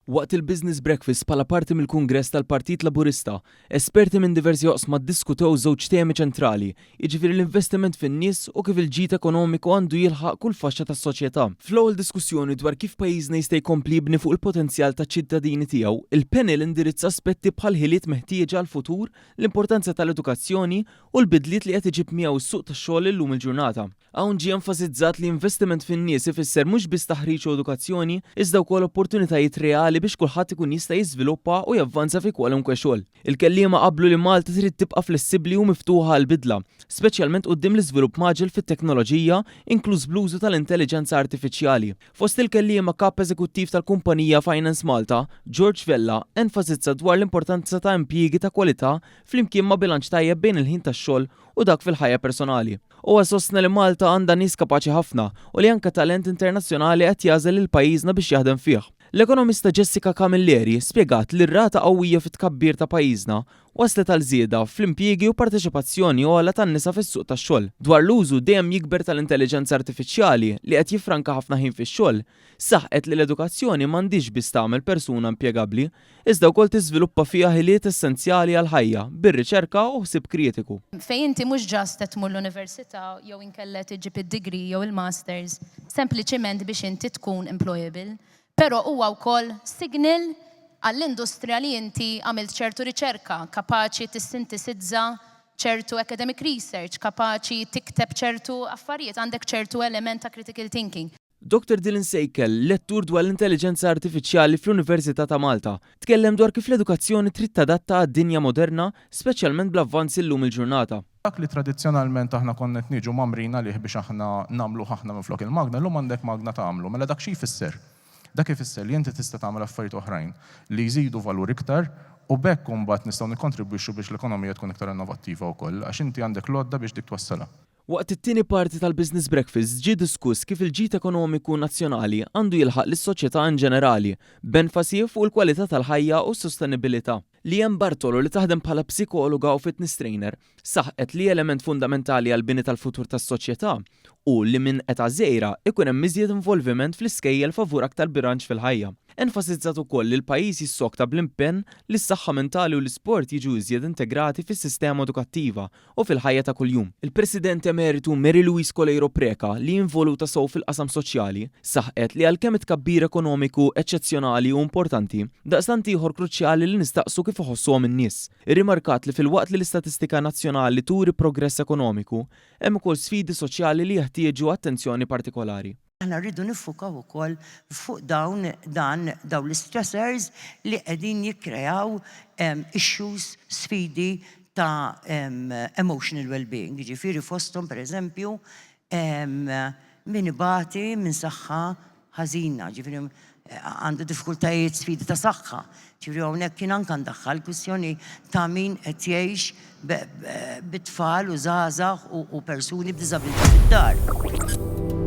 Waqt il-Business Breakfast bħala parti mill-Kungress tal-Partit Laburista, esperti minn diversi oqsma ddiskutew żewġ temi ċentrali, jiġifieri l-investiment fin-nies u kif il-ġid ekonomiku għandu jilħaq kull faxxa tas-soċjetà. Fl-ewwel diskussjoni dwar kif pajjiżna jista' jkompli jibni fuq il-potenzjal taċ-ċittadini tiegħu, il-panel indirizza aspetti bħall-ħiliet meħtieġa għall-futur, l-importanza tal-edukazzjoni u l-bidliet li qed iġib miegħu s-suq tax-xogħol illum il-ġurnata. Hawn ġie enfasizzat li investiment fin-nies ifisser mhux biss taħriġ u edukazzjoni, iżda wkoll opportunitajiet reali biex kulħadd ikun jista' jiżviluppa u javvanza fi kwalunkwe xogħol. Il-kelliema qablu li Malta trid tibqa' flessibbli u miftuħa għall-bidla, speċjalment quddiem l-iżvilupp mgħaġġel fit-teknoloġija, inkluż bl-użu tal-intelliġenza artifiċjali. Fost il-kelliema Kap Eżekuttiv tal-kumpanija Finance Malta, George Vella, enfasizza dwar l-importanza ta' impjiegi ta' kwalità flimkien ma' bilanċ tajjeb bejn il-ħin tax-xogħol u dak fil-ħajja personali. Huwa sostna li Malta għandha nies kapaċi ħafna u li anke talent internazzjonali qed jagħżel lil pajjiżna biex jaħdem fih. L-ekonomista Jessica Camilleri spjegat li r-rata qawwija fit-tkabbir ta' pajjiżna wasslet għal żieda fl-impjiegi u parteċipazzjoni ogħla tan-nisa fis-suq tax-xogħol. Dwar l-użu dejjem jikber tal-intelliġenza artifiċjali li qed jiffranka ħafna ħin fix-xogħol, saħqet li l-edukazzjoni m'għandhiex biss tagħmel persuna impjegabbli, iżda wkoll tiżviluppa fiha ħiliet essenzjali għall-ħajja bir-riċerka u ħsieb kritiku. Fejn inti mhux just qed tmur l-università jew inkella qed iġġib id-degree jew il-masters sempliċiment biex inti tkun employable, Però huwa wkoll signal għall-industrija li inti għamilt ċertu riċerka, kapaċi tissintisizza ċertu academic research, kapaċi tikteb ċertu affarijiet, għandek ċertu element ta' critical thinking. Dottor Dylan Seikel, lettur dwar l-intelliġenza artifiċjali fl-Università ta' Malta, tkellem dwar kif l-edukazzjoni trid tadatta għad-dinja moderna, speċjalment bl-avvanzi llum il-ġurnata. Dak li tradizzjonalment aħna konna qed niġu mgħammrin għalih biex aħna nagħmluh aħna minflok il-magna, llum għandek magna tagħmlu. Mela dak xi jfisser? Dak ifisser li inti tista' tagħmel affarijiet oħrajn li jżidu valur iktar u b'hekk imbagħad nistgħu nikkontribwixxu biex l-ekonomija tkun iktar innovattiva wkoll għax inti għandek l-għodda biex dik twassalha. Waqt it-tieni parti tal-Business Breakfast ġie diskuss kif il-ġid ekonomiku nazzjonali għandu jilħaq lis-soċjetà inġenerali, b'enfasi fuq il-kwalità tal-ħajja u s-sostenibilità. Leanne Bartolo li taħdem bħala psikologa u fitness trainer saħqet li element fundamentali għall-bini tal-futur tas-soċjetà hu li minn età żgħira ikun hemm iżjed involviment fl-iskejjel favur aktar bilanċ fil-ħajja. Enfasizzat ukoll li l-pajjiż jissokta bl-impenn li s-saħħa mentali u l-isport jiġu iżjed integrati fis-sistema edukattiva u fil-ħajja ta' kuljum. Il-President Emeritu Mary Louise Coleiro Preca, li hi involuta sew fil-qasam soċjali, saħqet li għalkemm it-tkabbir ekonomiku eċċezzjonali hu importanti, daqstant ieħor kruċjali li nistaqsu kif iħossuhom in-nies. Irrimarkat li filwaqt li l-istatistika nazzjonali turi progress ekonomiku, hemm ukoll sfidi soċjali li jeħtieġu attenzjoni partikolari. Aħna rridu niffukaw ukoll fuq dawn dan dawn l-istressors li qegħdin jikkreaw issues, sfidi ta' emotional well-being, jiġifieri fosthom pereżempju min ibati minn saħħa ħażina, jiġifieri għandu diffikultajiet, sfidi ta' saħħa. Ġifieri hawnhekk jien anke ndaħħal kwistjoni ta' min qed jgħix bit-tfal u żgħażagħ u persuni b'diżabilità fid-dar.